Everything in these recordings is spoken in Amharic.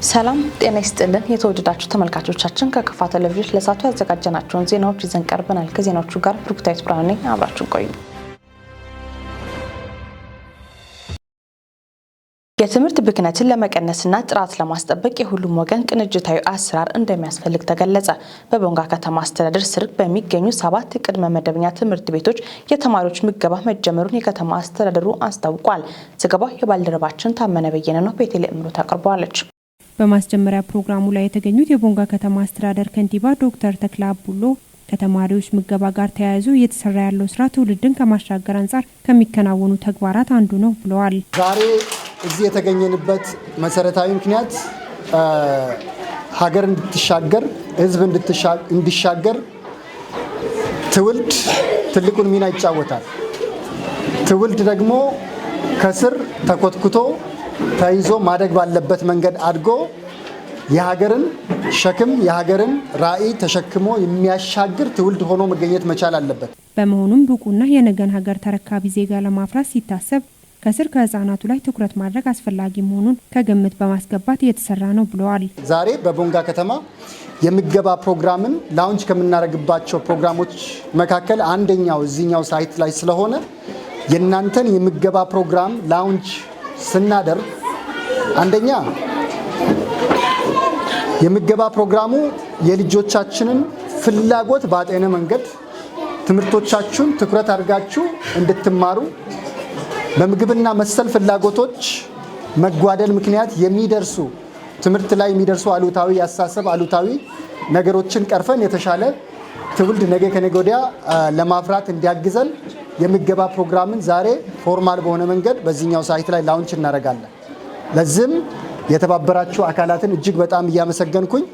ሰላም ጤና ይስጥልን። የተወደዳችሁ ተመልካቾቻችን፣ ከከፋ ቴሌቪዥን ለሰዓቱ ያዘጋጀናቸውን ዜናዎች ይዘን ቀርበናል። ከዜናዎቹ ጋር ብሩክታዊት ብርሃኑ ነኝ። አብራችሁን ቆዩ። የትምህርት ብክነትን ለመቀነስና ጥራት ለማስጠበቅ የሁሉም ወገን ቅንጅታዊ አሰራር እንደሚያስፈልግ ተገለጸ። በቦንጋ ከተማ አስተዳደር ስር በሚገኙ 7 ቅድመ መደበኛ ትምህርት ቤቶች የተማሪዎች ምገባ መጀመሩን የከተማ አስተዳደሩ አስታውቋል። ዘገባው የባልደረባችን ታመነ በየነ ነው። ቤቴሌ እምሩ ታቀርበዋለች። በማስጀመሪያ ፕሮግራሙ ላይ የተገኙት የቦንጋ ከተማ አስተዳደር ከንቲባ ዶክተር ተክለ አቡሎ ከተማሪዎች ምገባ ጋር ተያይዞ እየተሰራ ያለው ስራ ትውልድን ከማሻገር አንጻር ከሚከናወኑ ተግባራት አንዱ ነው ብለዋል። ዛሬ እዚህ የተገኘንበት መሰረታዊ ምክንያት ሀገር እንድትሻገር፣ ሕዝብ እንዲሻገር ትውልድ ትልቁን ሚና ይጫወታል። ትውልድ ደግሞ ከስር ተኮትኩቶ ተይዞ ማደግ ባለበት መንገድ አድጎ የሀገርን ሸክም፣ የሀገርን ራዕይ ተሸክሞ የሚያሻግር ትውልድ ሆኖ መገኘት መቻል አለበት። በመሆኑም ብቁና የነገን ሀገር ተረካቢ ዜጋ ለማፍራት ሲታሰብ ከስር ከህጻናቱ ላይ ትኩረት ማድረግ አስፈላጊ መሆኑን ከግምት በማስገባት እየተሰራ ነው ብለዋል። ዛሬ በቦንጋ ከተማ የምገባ ፕሮግራምን launch ከምናደርግባቸው ፕሮግራሞች መካከል አንደኛው እዚህኛው site ላይ ስለሆነ የእናንተን የምገባ ፕሮግራም launch ስናደርግ፣ አንደኛ የምገባ ፕሮግራሙ የልጆቻችንን ፍላጎት ባጤነ መንገድ ትምህርቶቻችሁን ትኩረት አድርጋችሁ እንድትማሩ፣ በምግብና መሰል ፍላጎቶች መጓደል ምክንያት የሚደርሱ ትምህርት ላይ የሚደርሱ አሉታዊ ያሳሰብ አሉታዊ ነገሮችን ቀርፈን የተሻለ ትውልድ ነገ ከነገ ወዲያ ለማፍራት እንዲያግዘን የምገባ ፕሮግራምን ዛሬ formal በሆነ መንገድ በዚህኛው site ላይ launch እናደርጋለን። ለዚህም የተባበራችሁ አካላትን እጅግ በጣም እያመሰገንኩኝ፣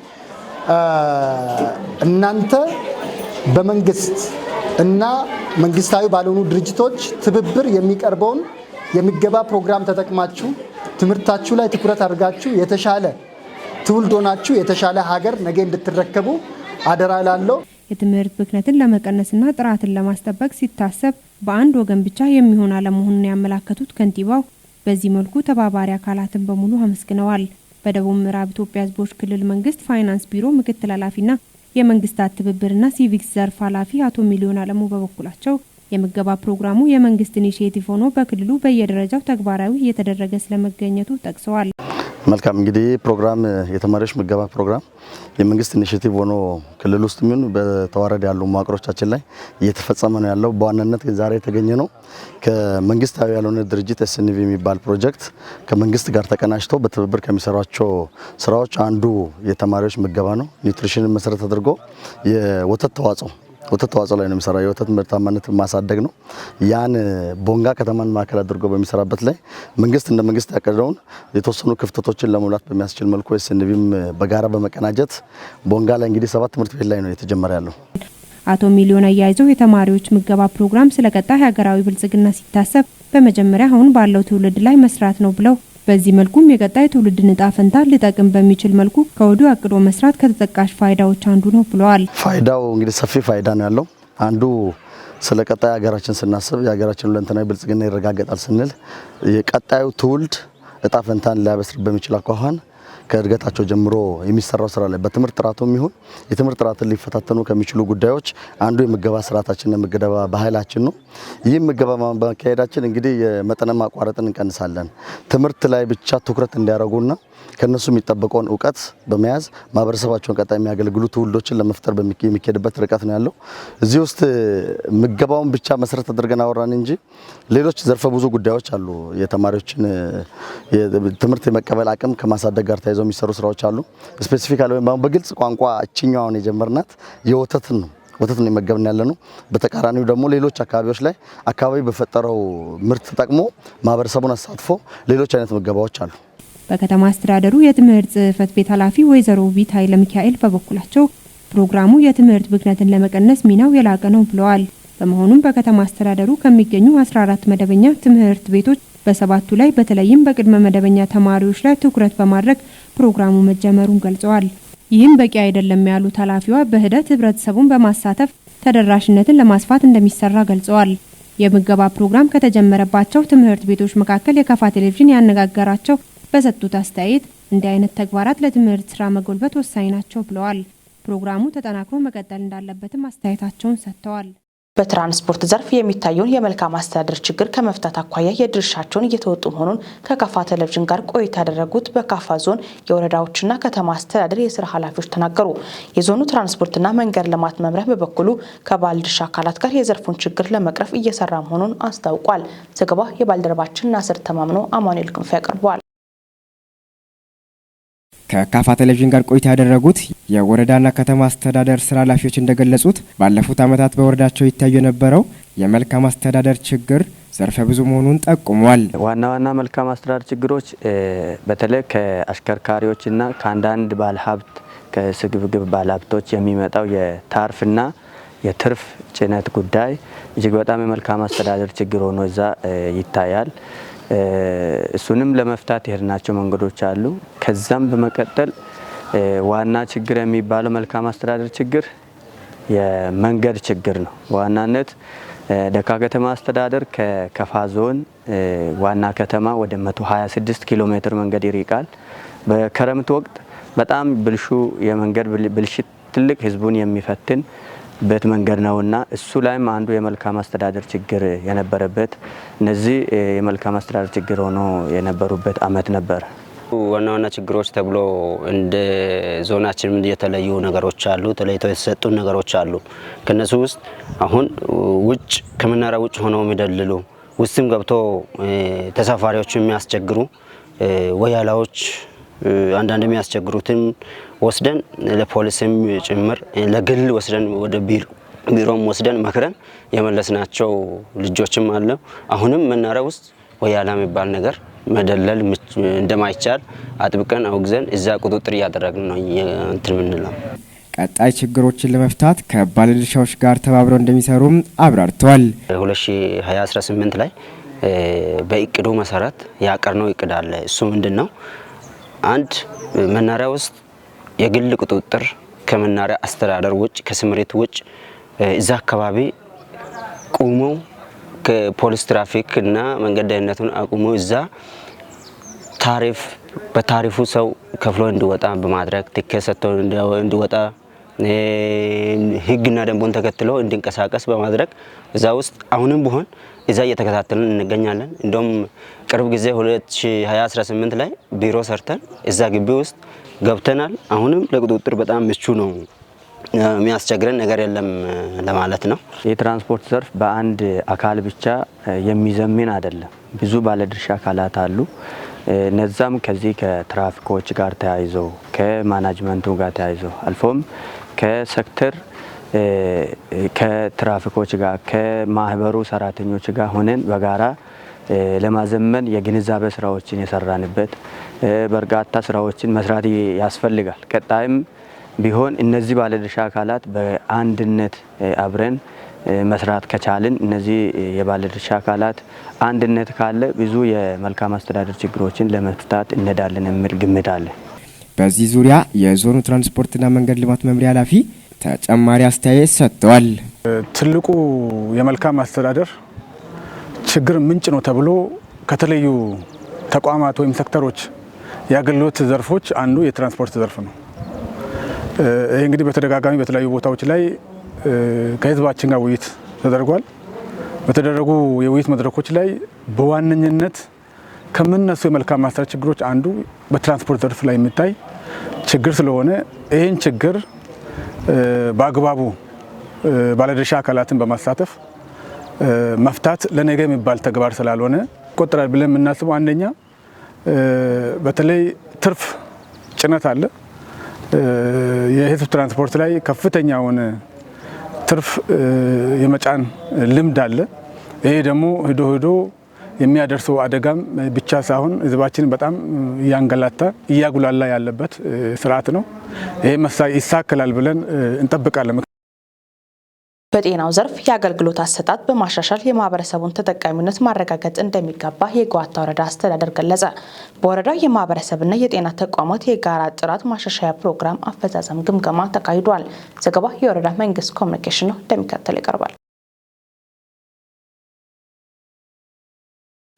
እናንተ በመንግስት እና መንግስታዊ ባልሆኑ ድርጅቶች ትብብር የሚቀርበውን የምገባ ፕሮግራም ተጠቅማችሁ ትምህርታችሁ ላይ ትኩረት አድርጋችሁ የተሻለ ትውልድ ሆናችሁ የተሻለ ሀገር ነገ እንድትረከቡ አደራ እላለሁ። የትምህርት ብክነትን ለመቀነስና ጥራትን ለማስጠበቅ ሲታሰብ በአንድ ወገን ብቻ የሚሆን አለመሆኑን ያመላከቱት ከንቲባው በዚህ መልኩ ተባባሪ አካላትን በሙሉ አመስግነዋል። በደቡብ ምዕራብ ኢትዮጵያ ሕዝቦች ክልል መንግስት ፋይናንስ ቢሮ ምክትል ኃላፊና የመንግስታት ትብብርና ሲቪክስ ዘርፍ ኃላፊ አቶ ሚሊዮን አለሙ በበኩላቸው የምገባ ፕሮግራሙ የመንግስት initiative ሆኖ በክልሉ በየደረጃው ተግባራዊ እየተደረገ ስለመገኘቱ ጠቅሰዋል። መልካም፣ እንግዲህ ፕሮግራም የተማሪዎች ምገባ ፕሮግራም የመንግስት initiative ሆኖ ክልል ውስጥ የሚሆን በተዋረድ ያሉ መዋቅሮቻችን ላይ እየተፈጸመ ነው ያለው። በዋናነት ግን ዛሬ የተገኘ ነው ከመንግስታዊ ያልሆነ ድርጅት SNV የሚባል ፕሮጀክት ከመንግስት ጋር ተቀናጅቶ በትብብር ከሚሰሯቸው ስራዎች አንዱ የተማሪዎች ምገባ ነው። Nutrition ን መሰረት አድርጎ የወተት ተዋጽኦ ወተት ተዋጽኦ ላይ ነው የሚሰራው። የወተት ምርታማነት ማሳደግ ነው። ያን ቦንጋ ከተማን ማዕከል አድርጎ በሚሰራበት ላይ መንግስት እንደ መንግስት ያቀደውን የተወሰኑ ክፍተቶችን ለመሙላት በሚያስችል መልኩ SNV ም በጋራ በመቀናጀት ቦንጋ ላይ እንግዲህ 7 ትምህርት ቤት ላይ ነው የተጀመረ ያለው። አቶ ሚሊዮን አያይዘው የተማሪዎች ምገባ ፕሮግራም ስለ ቀጣይ ሀገራዊ ብልጽግና ሲታሰብ በመጀመሪያ አሁን ባለው ትውልድ ላይ መስራት ነው ብለው፣ በዚህ መልኩም የቀጣይ ትውልድን እጣ ፈንታ ሊጠቅም በሚችል መልኩ ከወዲሁ አቅዶ መስራት ከተጠቃሽ ፋይዳዎች አንዱ ነው ብለዋል። ፋይዳው እንግዲህ ሰፊ ፋይዳ ነው ያለው። አንዱ ስለ ቀጣይ ሀገራችን ስናስብ የሀገራችን ሁለንተናዊ ብልጽግና ይረጋገጣል ስንል የቀጣዩ ትውልድ እጣ ፈንታን ሊያበስር በሚችል አኳኋን ከእድገታቸው ጀምሮ የሚሰራው ስራ ላይ በትምህርት ጥራቱም ይሁን የትምህርት ጥራትን ሊፈታተኑ ከሚችሉ ጉዳዮች አንዱ የምገባ ስርዓታችንና የምገባ ባህላችን ነው። ይህ ምገባ በማካሄዳችን እንግዲህ የመጠነ ማቋረጥን እንቀንሳለን። ትምህርት ላይ ብቻ ትኩረት እንዲያደርጉና ከነሱ የሚጠበቀውን እውቀት በመያዝ ማህበረሰባቸውን ቀጣይ የሚያገለግሉ ትውልዶችን ለመፍጠር የሚካሄድበት ርቀት ነው ያለው። እዚህ ውስጥ ምገባውን ብቻ መሰረት አድርገን አወራን እንጂ ሌሎች ዘርፈ ብዙ ጉዳዮች አሉ። የተማሪዎችን ትምህርት የመቀበል አቅም ከማሳደግ ጋር ተያይዘው የሚሰሩ ስራዎች አሉ። Specifically ወይም በግልጽ ቋንቋ እችኛዋን የጀመርናት የወተትን ነው፣ ወተት ነው የመገብን ያለ ነው። በተቃራኒው ደግሞ ሌሎች አካባቢዎች ላይ አካባቢ በፈጠረው ምርት ተጠቅሞ ማህበረሰቡን አሳትፎ ሌሎች አይነት ምገባዎች አሉ። በከተማ አስተዳደሩ የትምህርት ጽሕፈት ቤት ኃላፊ ወይዘሮ ቢት ኃይለ ሚካኤል በበኩላቸው ፕሮግራሙ የትምህርት ብክነትን ለመቀነስ ሚናው የላቀ ነው ብለዋል። በመሆኑም በከተማ አስተዳደሩ ከሚገኙ 14 መደበኛ ትምህርት ቤቶች በሰባቱ ላይ በተለይም በቅድመ መደበኛ ተማሪዎች ላይ ትኩረት በማድረግ ፕሮግራሙ መጀመሩን ገልጸዋል። ይህም በቂ አይደለም ያሉት ኃላፊዋ በሂደት ህብረተሰቡን በማሳተፍ ተደራሽነትን ለማስፋት እንደሚሰራ ገልጸዋል። የምገባ ፕሮግራም ከተጀመረባቸው ትምህርት ቤቶች መካከል የከፋ ቴሌቪዥን ያነጋገራቸው በሰጡት አስተያየት እንዲህ አይነት ተግባራት ለትምህርት ስራ መጎልበት ወሳኝ ናቸው ብለዋል። ፕሮግራሙ ተጠናክሮ መቀጠል እንዳለበትም አስተያየታቸውን ሰጥተዋል። በትራንስፖርት ዘርፍ የሚታየውን የመልካም አስተዳደር ችግር ከመፍታት አኳያ የድርሻቸውን እየተወጡ መሆኑን ከካፋ ቴሌቪዥን ጋር ቆይታ ያደረጉት በካፋ ዞን የወረዳዎችና ከተማ አስተዳደር የስራ ኃላፊዎች ተናገሩ። የዞኑ ትራንስፖርትና መንገድ ልማት መምሪያ በበኩሉ ከባለድርሻ አካላት ጋር የዘርፉን ችግር ለመቅረፍ እየሰራ መሆኑን አስታውቋል። ዘገባ የባልደረባችን ናስር ተማምኖ፣ አማኑኤል ክንፍ ያቀርበዋል። ከካፋ ቴሌቪዥን ጋር ቆይታ ያደረጉት የወረዳና ከተማ አስተዳደር ስራ ኃላፊዎች እንደገለጹት ባለፉት ዓመታት በወረዳቸው ይታዩ የነበረው የመልካም አስተዳደር ችግር ዘርፈ ብዙ መሆኑን ጠቁመዋል። ዋና ዋና መልካም አስተዳደር ችግሮች በተለይ ከአሽከርካሪዎችና ከአንዳንድ ባለሀብት፣ ከስግብግብ ባለሀብቶች የሚመጣው የታርፍና የትርፍ ጭነት ጉዳይ እጅግ በጣም የመልካም አስተዳደር ችግር ሆኖ እዛ ይታያል። እሱንም ለመፍታት የሄድናቸው መንገዶች አሉ። ከዛም በመቀጠል ዋና ችግር የሚባለው መልካም አስተዳደር ችግር የመንገድ ችግር ነው። በዋናነት ደካ ከተማ አስተዳደር ከከፋ ዞን ዋና ከተማ ወደ 126 ኪሎ ሜትር መንገድ ይርቃል። በክረምት ወቅት በጣም ብልሹ የመንገድ ብልሽት ትልቅ ህዝቡን የሚፈትን በት መንገድ ነውና እሱ ላይም አንዱ የመልካም አስተዳደር ችግር የነበረበት፣ እነዚህ የመልካም አስተዳደር ችግር ሆኖ የነበሩበት አመት ነበር። ዋና ዋና ችግሮች ተብሎ እንደ ዞናችን የተለዩ ነገሮች አሉ፣ ተለይተው የተሰጡ ነገሮች አሉ። ከነሱ ውስጥ አሁን ውጭ ከመናኸሪያ ውጭ ሆነው የሚደልሉ፣ ውስጥም ገብቶ ተሳፋሪዎች የሚያስቸግሩ ወያላዎች፣ አንዳንድ የሚያስቸግሩትን ወስደን ለፖሊስም ጭምር ለግል ወስደን ወደ ቢሮም ወስደን መክረን የመለስናቸው ልጆችም አለ። አሁንም መናኸሪያ ውስጥ ወያላ የሚባል ነገር መደለል እንደማይቻል አጥብቀን አውግዘን እዛ ቁጥጥር እያደረግን ነው እንትን የምንለው። ቀጣይ ችግሮችን ለመፍታት ከባለድርሻዎች ጋር ተባብረው እንደሚሰሩም አብራርተዋል። 2018 ላይ በእቅዱ መሰረት ያቀርነው እቅድ አለ። እሱ ምንድን ነው? አንድ መናኸሪያ ውስጥ የግል ቁጥጥር ከመናኸሪያ አስተዳደር ውጭ፣ ከስምሪት ውጭ እዛ አካባቢ ቁመው ከፖሊስ ትራፊክ እና መንገድ ደህንነቱን አቁመው እዛ ታሪፍ በታሪፉ ሰው ከፍሎ እንዲወጣ በማድረግ፣ ትኬት ሰጥቶ እንዲወጣ፣ ሕግና ደንቡን ተከትሎ እንዲንቀሳቀስ በማድረግ እዛ ውስጥ አሁንም ቢሆን እዛ እየተከታተልን እንገኛለን። እንደውም ቅርብ ጊዜ 2018 ላይ ቢሮ ሰርተን እዛ ግቢ ውስጥ ገብተናል። አሁንም ለቁጥጥር በጣም ምቹ ነው። የሚያስቸግረን ነገር የለም ለማለት ነው። የትራንስፖርት ዘርፍ በአንድ አካል ብቻ የሚዘምን አይደለም። ብዙ ባለድርሻ አካላት አሉ። እነዛም ከዚህ ከትራፊኮች ጋር ተያይዞ፣ ከማናጅመንቱ ጋር ተያይዞ፣ አልፎም ከሴክተር ከትራፊኮች ጋር፣ ከማህበሩ ሰራተኞች ጋር ሆነን በጋራ ለማዘመን የግንዛቤ ስራዎችን የሰራንበት በርካታ ስራዎችን መስራት ያስፈልጋል። ቀጣይም ቢሆን እነዚህ ባለድርሻ አካላት በአንድነት አብረን መስራት ከቻልን፣ እነዚህ የባለድርሻ አካላት አንድነት ካለ ብዙ የመልካም አስተዳደር ችግሮችን ለመፍታት እንሄዳለን የሚል ግምት አለ። በዚህ ዙሪያ የዞኑ ትራንስፖርትና መንገድ ልማት መምሪያ ኃላፊ ተጨማሪ አስተያየት ሰጥተዋል። ትልቁ የመልካም አስተዳደር ችግር ምንጭ ነው ተብሎ ከተለዩ ተቋማት ወይም ሴክተሮች፣ የአገልግሎት ዘርፎች አንዱ የትራንስፖርት ዘርፍ ነው። ይህ እንግዲህ በተደጋጋሚ በተለያዩ ቦታዎች ላይ ከህዝባችን ጋር ውይይት ተደርጓል። በተደረጉ የውይይት መድረኮች ላይ በዋነኝነት ከሚነሱ የመልካም አስተዳደር ችግሮች አንዱ በትራንስፖርት ዘርፍ ላይ የሚታይ ችግር ስለሆነ ይህን ችግር በአግባቡ ባለድርሻ አካላትን በማሳተፍ መፍታት ለነገ የሚባል ተግባር ስላልሆነ ይቆጠራል ብለን የምናስበው አንደኛ በተለይ ትርፍ ጭነት አለ። የህዝብ ትራንስፖርት ላይ ከፍተኛውን ትርፍ የመጫን ልምድ አለ። ይሄ ደግሞ ሂዶ ሂዶ የሚያደርሰው አደጋም ብቻ ሳይሆን ህዝባችንን በጣም እያንገላታ እያጉላላ ያለበት ስርዓት ነው። ይሄ ይሳካላል ብለን እንጠብቃለን። በጤናው ዘርፍ የአገልግሎት አሰጣጥ በማሻሻል የማህበረሰቡን ተጠቃሚነት ማረጋገጥ እንደሚገባ የገዋታ ወረዳ አስተዳደር ገለጸ። በወረዳው የማህበረሰብና የጤና ተቋማት የጋራ ጥራት ማሻሻያ ፕሮግራም አፈጻጸም ግምገማ ተካሂዷል። ዘገባ የወረዳ መንግስት ኮሚኒኬሽን ነው፣ እንደሚከተል ይቀርባል።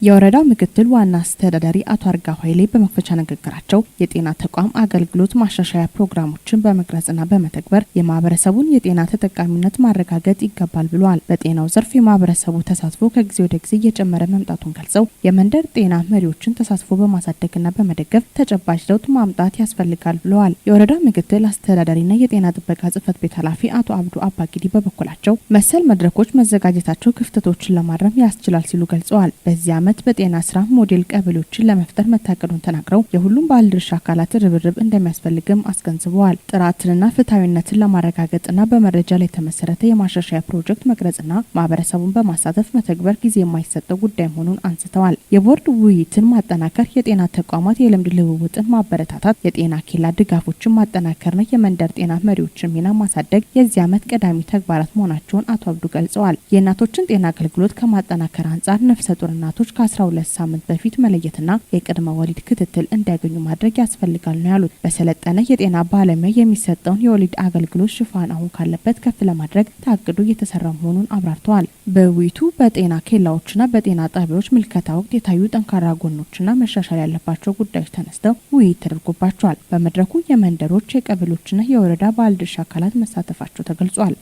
የወረዳው ምክትል ዋና አስተዳዳሪ አቶ አርጋው ኃይሌ በመክፈቻ ንግግራቸው የጤና ተቋም አገልግሎት ማሻሻያ ፕሮግራሞችን በመቅረጽና በመተግበር የማህበረሰቡን የጤና ተጠቃሚነት ማረጋገጥ ይገባል ብለዋል። በጤናው ዘርፍ የማህበረሰቡ ተሳትፎ ከጊዜ ወደ ጊዜ እየጨመረ መምጣቱን ገልጸው የመንደር ጤና መሪዎችን ተሳትፎ በማሳደግና በመደገፍ ተጨባጭ ለውጥ ማምጣት ያስፈልጋል ብለዋል። የወረዳው ምክትል አስተዳዳሪና የጤና ጥበቃ ጽሕፈት ቤት ኃላፊ አቶ አብዱ አባጊዲ በበኩላቸው መሰል መድረኮች መዘጋጀታቸው ክፍተቶችን ለማረም ያስችላል ሲሉ ገልጸዋል። በዚህ ዓመት በጤና ስራ ሞዴል ቀበሌዎችን ለመፍጠር መታቀዱን ተናግረው የሁሉም ባለድርሻ አካላት ርብርብ እንደሚያስፈልግም አስገንዝበዋል። ጥራትንና ፍትሐዊነትን ለማረጋገጥና በመረጃ ላይ የተመሰረተ የማሻሻያ ፕሮጀክት መቅረጽና ማህበረሰቡን በማሳተፍ መተግበር ጊዜ የማይሰጠው ጉዳይ መሆኑን አንስተዋል። የቦርድ ውይይትን ማጠናከር፣ የጤና ተቋማት የልምድ ልውውጥን ማበረታታት፣ የጤና ኬላ ድጋፎችን ማጠናከርና የመንደር ጤና መሪዎችን ሚና ማሳደግ የዚህ ዓመት ቀዳሚ ተግባራት መሆናቸውን አቶ አብዱ ገልጸዋል። የእናቶችን ጤና አገልግሎት ከማጠናከር አንጻር ነፍሰ ጡር እናቶች ከ12 ሳምንት በፊት መለየትና የቅድመ ወሊድ ክትትል እንዲያገኙ ማድረግ ያስፈልጋል ነው ያሉት። በሰለጠነ የጤና ባለሙያ የሚሰጠውን የወሊድ አገልግሎት ሽፋን አሁን ካለበት ከፍ ለማድረግ ታቅዶ እየተሰራ መሆኑን አብራርተዋል። በውይይቱ በጤና ኬላዎችና በጤና ጣቢያዎች ምልከታ ወቅት የታዩ ጠንካራ ጎኖችና መሻሻል ያለባቸው ጉዳዮች ተነስተው ውይይት ተደርጎባቸዋል። በመድረኩ የመንደሮች፣ የቀበሌዎችና የወረዳ ባለድርሻ አካላት መሳተፋቸው ተገልጿል።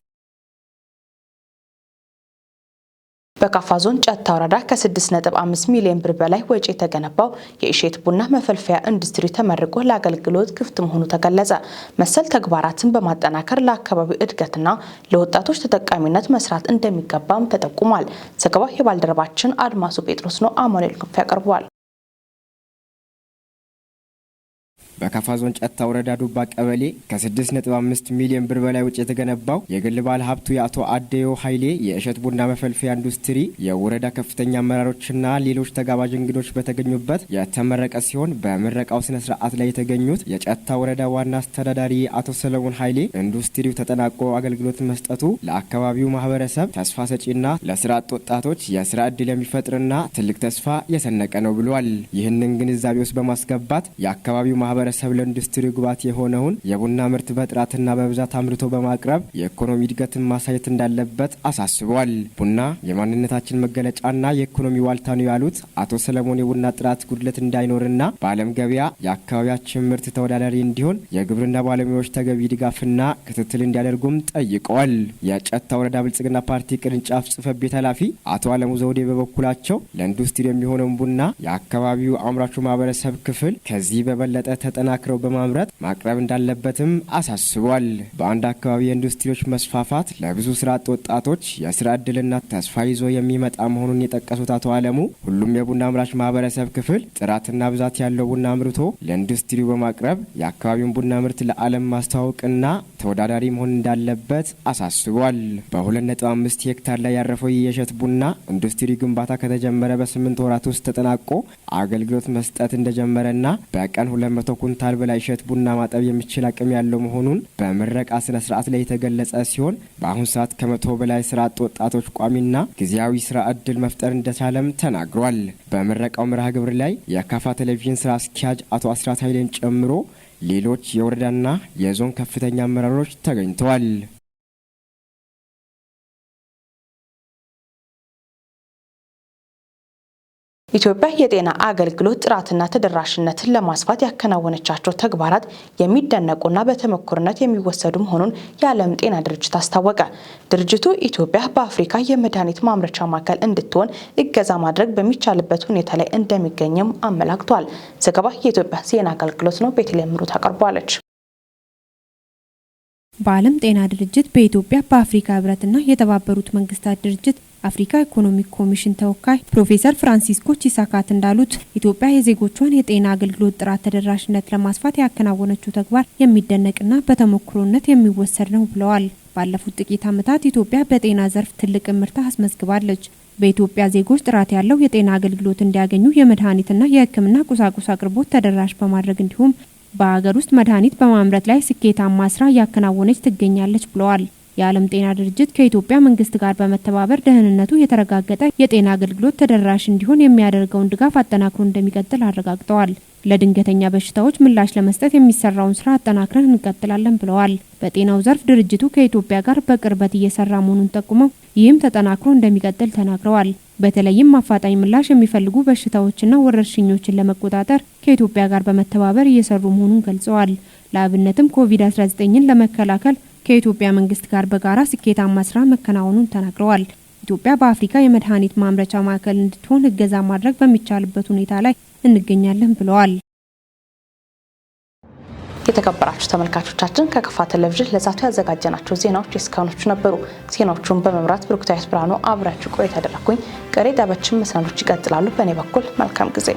በካፋ ዞን ጨታ ወረዳ ከ6.5 ሚሊዮን ብር በላይ ወጪ የተገነባው የኢሼት ቡና መፈልፈያ ኢንዱስትሪ ተመርቆ ለአገልግሎት ክፍት መሆኑ ተገለጸ። መሰል ተግባራትን በማጠናከር ለአካባቢው እድገትና ለወጣቶች ተጠቃሚነት መስራት እንደሚገባም ተጠቁሟል። ዘገባው የባልደረባችን አድማሱ ጴጥሮስ ነው። አማኑኤል ክንፍ ያቀርበዋል። በካፋ ዞን ጨታ ወረዳ ዱባ ቀበሌ ከ6.5 ሚሊዮን ብር በላይ ወጪ የተገነባው የግል ባለ ሀብቱ የአቶ አደዮ ኃይሌ የእሸት ቡና መፈልፈያ ኢንዱስትሪ የወረዳ ከፍተኛ አመራሮችና ሌሎች ተጋባዥ እንግዶች በተገኙበት የተመረቀ ሲሆን በምረቃው ስነ ስርዓት ላይ የተገኙት የጨታ ወረዳ ዋና አስተዳዳሪ አቶ ሰለሞን ኃይሌ ኢንዱስትሪው ተጠናቆ አገልግሎት መስጠቱ ለአካባቢው ማህበረሰብ ተስፋ ሰጪና ለስራ አጥ ወጣቶች የስራ እድል የሚፈጥርና ትልቅ ተስፋ የሰነቀ ነው ብሏል። ይህንን ግንዛቤ ውስጥ በማስገባት የአካባቢው ማህበረሰብ ለኢንዱስትሪ ግብዓት የሆነውን የቡና ምርት በጥራትና በብዛት አምርቶ በማቅረብ የኢኮኖሚ እድገትን ማሳየት እንዳለበት አሳስቧል። ቡና የማንነታችን መገለጫና የኢኮኖሚ ዋልታ ነው ያሉት አቶ ሰለሞን የቡና ጥራት ጉድለት እንዳይኖርና በዓለም ገበያ የአካባቢያችን ምርት ተወዳዳሪ እንዲሆን የግብርና ባለሙያዎች ተገቢ ድጋፍና ክትትል እንዲያደርጉም ጠይቀዋል። የጨታ ወረዳ ብልጽግና ፓርቲ ቅርንጫፍ ጽሕፈት ቤት ኃላፊ አቶ አለሙ ዘውዴ በበኩላቸው ለኢንዱስትሪ የሚሆነውን ቡና የአካባቢው አምራቹ ማህበረሰብ ክፍል ከዚህ በበለጠ ተጠናክረው በማምረት ማቅረብ እንዳለበትም አሳስቧል። በአንድ አካባቢ የኢንዱስትሪዎች መስፋፋት ለብዙ ስራ አጥ ወጣቶች የስራ እድልና ተስፋ ይዞ የሚመጣ መሆኑን የጠቀሱት አቶ አለሙ ሁሉም የቡና አምራች ማህበረሰብ ክፍል ጥራትና ብዛት ያለው ቡና አምርቶ ለኢንዱስትሪው በማቅረብ የአካባቢውን ቡና ምርት ለዓለም ማስተዋወቅና ተወዳዳሪ መሆን እንዳለበት አሳስቧል። በ2.5 ሄክታር ላይ ያረፈው የእሸት ቡና ኢንዱስትሪ ግንባታ ከተጀመረ በ8 ወራት ውስጥ ተጠናቆ አገልግሎት መስጠት እንደጀመረና በቀን 200 ኩንታል በላይ እሸት ቡና ማጠብ የሚችል አቅም ያለው መሆኑን በምረቃ ስነ ስርዓት ላይ የተገለጸ ሲሆን በአሁን ሰዓት ከ100 በላይ ስራ አጥ ወጣቶች ቋሚና ጊዜያዊ ስራ እድል መፍጠር እንደቻለም ተናግሯል። በምረቃው መርሃ ግብር ላይ የካፋ ቴሌቪዥን ስራ አስኪያጅ አቶ አስራት ኃይሌን ጨምሮ ሌሎች የወረዳና የዞን ከፍተኛ አመራሮች ተገኝተዋል። ኢትዮጵያ የጤና አገልግሎት ጥራትና ተደራሽነትን ለማስፋት ያከናወነቻቸው ተግባራት የሚደነቁና በተሞክሮነት የሚወሰዱ መሆኑን የዓለም ጤና ድርጅት አስታወቀ። ድርጅቱ ኢትዮጵያ በአፍሪካ የመድኃኒት ማምረቻ ማዕከል እንድትሆን እገዛ ማድረግ በሚቻልበት ሁኔታ ላይ እንደሚገኝም አመላክቷል። ዘገባ የኢትዮጵያ ዜና አገልግሎት ነው። ቤተልሔም ምሩት አቅርቧለች። በዓለም ጤና ድርጅት በኢትዮጵያ በአፍሪካ ህብረትና የተባበሩት መንግስታት ድርጅት አፍሪካ ኢኮኖሚክ ኮሚሽን ተወካይ ፕሮፌሰር ፍራንሲስኮ ቺሳካት እንዳሉት ኢትዮጵያ የዜጎቿን የጤና አገልግሎት ጥራት ተደራሽነት ለማስፋት ያከናወነችው ተግባር የሚደነቅና በተሞክሮነት የሚወሰድ ነው ብለዋል። ባለፉት ጥቂት ዓመታት ኢትዮጵያ በጤና ዘርፍ ትልቅ እምርታ አስመዝግባለች። በኢትዮጵያ ዜጎች ጥራት ያለው የጤና አገልግሎት እንዲያገኙ የመድኃኒትና የሕክምና ቁሳቁስ አቅርቦት ተደራሽ በማድረግ እንዲሁም በሀገር ውስጥ መድኃኒት በማምረት ላይ ስኬታማ ስራ እያከናወነች ትገኛለች ብለዋል። የዓለም ጤና ድርጅት ከኢትዮጵያ መንግስት ጋር በመተባበር ደህንነቱ የተረጋገጠ የጤና አገልግሎት ተደራሽ እንዲሆን የሚያደርገውን ድጋፍ አጠናክሮ እንደሚቀጥል አረጋግጠዋል። ለድንገተኛ በሽታዎች ምላሽ ለመስጠት የሚሰራውን ስራ አጠናክረን እንቀጥላለን ብለዋል። በጤናው ዘርፍ ድርጅቱ ከኢትዮጵያ ጋር በቅርበት እየሰራ መሆኑን ጠቁመው ይህም ተጠናክሮ እንደሚቀጥል ተናግረዋል። በተለይም አፋጣኝ ምላሽ የሚፈልጉ በሽታዎችና ወረርሽኞችን ለመቆጣጠር ከኢትዮጵያ ጋር በመተባበር እየሰሩ መሆኑን ገልጸዋል። ለአብነትም ኮቪድ-19ን ለመከላከል ከኢትዮጵያ መንግስት ጋር በጋራ ስኬታማ ስራ መከናወኑን ተናግረዋል። ኢትዮጵያ በአፍሪካ የመድኃኒት ማምረቻ ማዕከል እንድትሆን እገዛ ማድረግ በሚቻልበት ሁኔታ ላይ እንገኛለን ብለዋል። የተከበራችሁ ተመልካቾቻችን፣ ከከፋ ቴሌቪዥን ለዛቱ ያዘጋጀናቸው ዜናዎች የእስካሁኖቹ ነበሩ። ዜናዎቹን በመምራት ብሩክታዊት ብርሃኑ አብራችሁ ቆይታ ያደረኩኝ። ቀሪ ጣቢያችን መሰናዶች ይቀጥላሉ። በእኔ በኩል መልካም ጊዜ።